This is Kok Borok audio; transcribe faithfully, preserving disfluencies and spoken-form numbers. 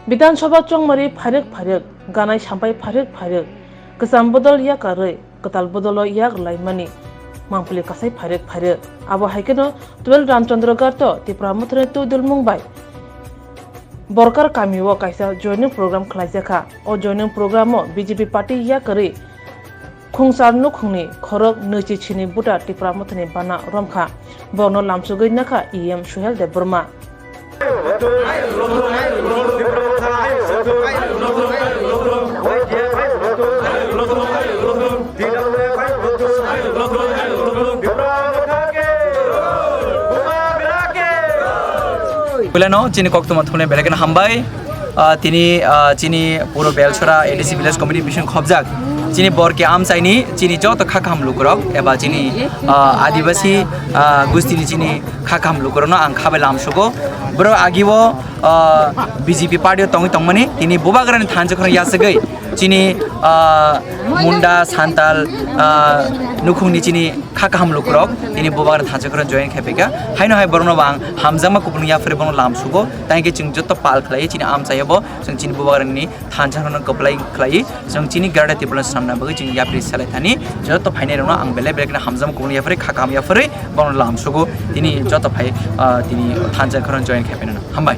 Bidhan Sabha chongmari phairwk phairwk, ganai sampai phairwk phairwk, kwcham bodol yakarwi kwtal bodolo yak rwlaimani mangpili kasai phairwk phairwk. Abo hai kheno twelve Ramchandra Ghato Tipra Mothani twi dulmung bai Borkar kamio kaisa joining program khlaijakha. O joining programo B J P party yakarwi Khungchar nukhungni khorok nwichi chini buta Tipra Mothani bana romkha. Borokno lamsogwi nakha E M Suhel Debbarma. Puilano chini koktwma thumnai belai kheno hambai. Ah, tini, ah, chini puro Belsora A D C Village Committee bising khobjak chini Borke amchaini chini joto kha kaham lukurok eba chini, ah, Adibasi, ah, gustini chini kha kaham lukurokno ang khabai lamsugo. Borok agio, ah, B J P party o tongwi tongmani tini bubagrani thansa khorang yasagwi chini, ah, Munda, Santal, ah, nukhungni chini kha kaham lukurok tini bubagrani thansa khorang join khaiphaikha. Haino hai borokno bo ang hamjakma kupulung yaphari bono lamsugo. Tangkhe chwng joto pal khlai chini amchaio bo chwng chini bubagrani thansa khorang kwplai khlai chwng chini Greater Tipraland swnamna bagwi chwng yapri selai thani joto phainairokno ang belai belai kheno hamjakma kupulung yaphari kha kaham yaphari bono lamsugo tini joto phai, ah, tini thansa khorang join khaiphaiano. Hambai.